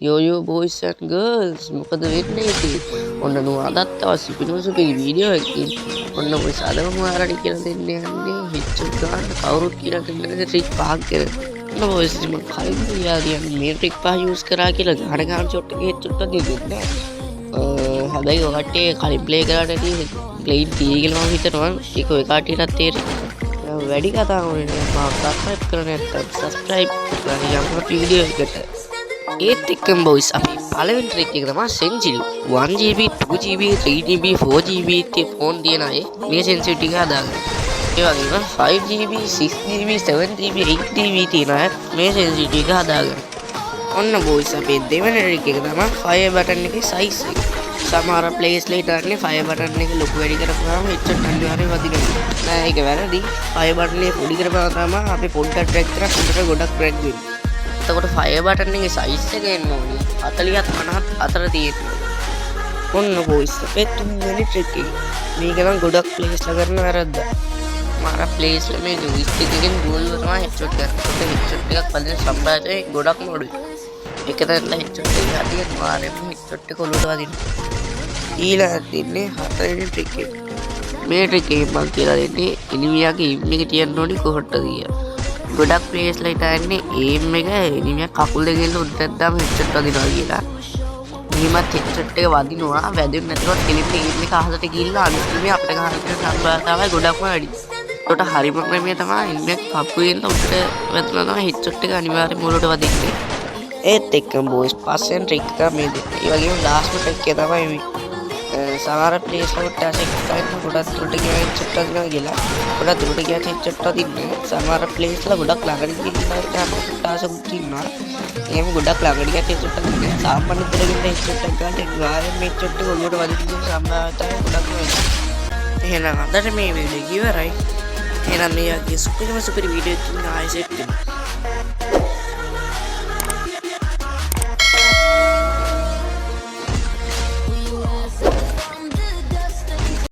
Yo yo boys and girls, මොකද වෙන්නේ ඉතින්? ඔන්න නුව අදත් තවත් සුපිරිම සුපිරි වීඩියෝ එකකින්. ඔන්න බොයිස්, අද මම ඔයාලට කියලා දෙන්න යන්නේ හෙඩ්ෂොට් ගන්න කවුරුත් කියලා දෙන්න නැති ට්‍රික් පහක් ගැන. ඔන්න බොයිස්, මම කලින් කියලා කියන්නේ මේ ට්‍රික් පහ යූස් කරා කියලා ගහන ගහන ෂොට් එකේ හෙඩ්ෂොට් එකක් දෙන්නේ නැහැ. හැබැයි ඔය කට්ටිය කලින් ප්ලේ කරාට ඇති ප්ලේයින් තියෙයි කියලා මම හිතනවා. ඒක ඔය කට්ටියටත් තේරෙයි. වැඩි කතා ඕනේ නෑ. මම සබ්ස්ක්‍රයිබ් කරලා නැත්නම් සබ්ස්ක්‍රයිබ් කරලා යමු අපි වීඩියෝ එකට. ඒත් එක්කම බොයිස්, අපි පළවෙනි ට්‍රික් එක තමයි sensitive. 1 GB, 2 GB, 3 GB, 4 GB තිය ෆෝන් තියෙන අය මේ සෙන්සිටිව් ටික හදාගන්න. ඒ වගේම 5 GB, 6 GB, 7 GB, 8 GB තියෙන අය මේ සෙන්සිටිව් එක හදාගන්න. ඔන්න බොයිස්, අපේ දෙවෙනි ට්‍රික් එක තමයි ෆයර් බටන් එකේ සයිස් එක. සමහර ප්ලේයර්ස් ලා හිතන්නේ ෆයර් බටන් එක ලොකු වැඩි කරපුවාම හෙඩ්ෂොට් අනිවාර්යයෙන් වදිනවා. නෑ, ඒක වැරදි. ෆයර් බටන් එක පොඩි කරපුවාම තමයි අපි පොඩ්ඩක් ඩ්‍රැග් කරා හොඳට ගොඩක් ඩ්‍රැග් වෙන්නේ. එතකොට ෆයර් බටන් එකේ සයිස් එක එන්න ඕනි 40ත් 50ත් අතර තියෙන්න ඕනි. ඔන්න බොයිස්, අපේ තුන්වෙනි ට්‍රික් එක. මේක නම් ගොඩක් ප්ලේයර්ස් ලා කරන වැරද්දක්. මාර ප්ලේයර්ස් ලා මේ ජොයිස්ටික් එකෙන් දුව දුව තමයි හෙඩ්ෂොට් කරන්නේ. ඒකට හෙඩ්ෂොට් එකක් වදින සම්භාවිතාවය ගොඩක්ම අඩුයි. එක තැනලා හෙඩ්ෂොට් එක හරි අනිවාර්යයෙන්ම හෙඩ්ෂොට් එක ඔලුවට වදිනවා. ඊළඟට තින්නේ හතරවෙනි ට්‍රික් එක. මේ ට්‍රික් එකෙන් මං කියලා දෙන්නේ එනිමියාගේ එයිම් එක තියන්න ඕනි කොහොටද කියලා. ගොඩක් ප්ලේයර්ස් ලා හිතන්නේ එයිම් එක එනිමියා කකුල් දෙකෙන් උඩට දාම හෙඩ්ෂොට් වදිනවා කියලා. මෙහෙමත් හෙඩ්ෂොට් එක වදිනවා. වැදුනේ නැතුවත් කෙලින්ම එයිම් එක අහසට ගිහිල්ලා අනිත් එනිමියා අපිට ගහන තියෙන සම්භාවිතාවය ගොඩක්ම වැඩි. ඒකට හරිම ක්‍රමය තමයි එනිමියා පපුවෙන් උඩට වැදුනා තමයි හෙඩ්ෂොට් එක අනිවාර්යයෙන්ම ඔලුවට වදින්නේ. ඒත් එක්කම බොයිස්, පස්වෙනි ට්‍රික් එක මේ දෙන්නේ. ඒ වගේම ලාස්ට්ම ට්‍රික් එක තමයි මේ. සමහර ප්ලේයර්ස් වලට ටැසික් කරන්න ගොඩක් දුරට ගියා හෙඩ්ෂොට් වදිනවා කියලා. ගොඩක් දුරට ගියාට හෙඩ්ෂොට් වදින්නේ. සමහර ප්ලේයර්ස් ලා ගොඩක් ළඟට ගිහිල්ලා යනකොට ටාසකුත් ඉන්නවා. එහෙම ගොඩක් ළඟට ගියාට හෙඩ්ෂොට් වදින්නේ. සාමාන්‍ය දුරකින් හෙඩ්ෂොට් එකක් ගන්න අනිවාර්යෙන්ම හෙඩ්ෂොට් එක ඔලුවට වදින තියෙන සම්භාවිතාවය ගොඩක් වැඩි. එහෙනම් අදට මේ වීඩියෝ එක ඉවරයි. එහෙනම් මේ වගේ සුපිරිම සුපිරි වීඩියෝ එකකින් ආයෙ සෙට් වෙමු.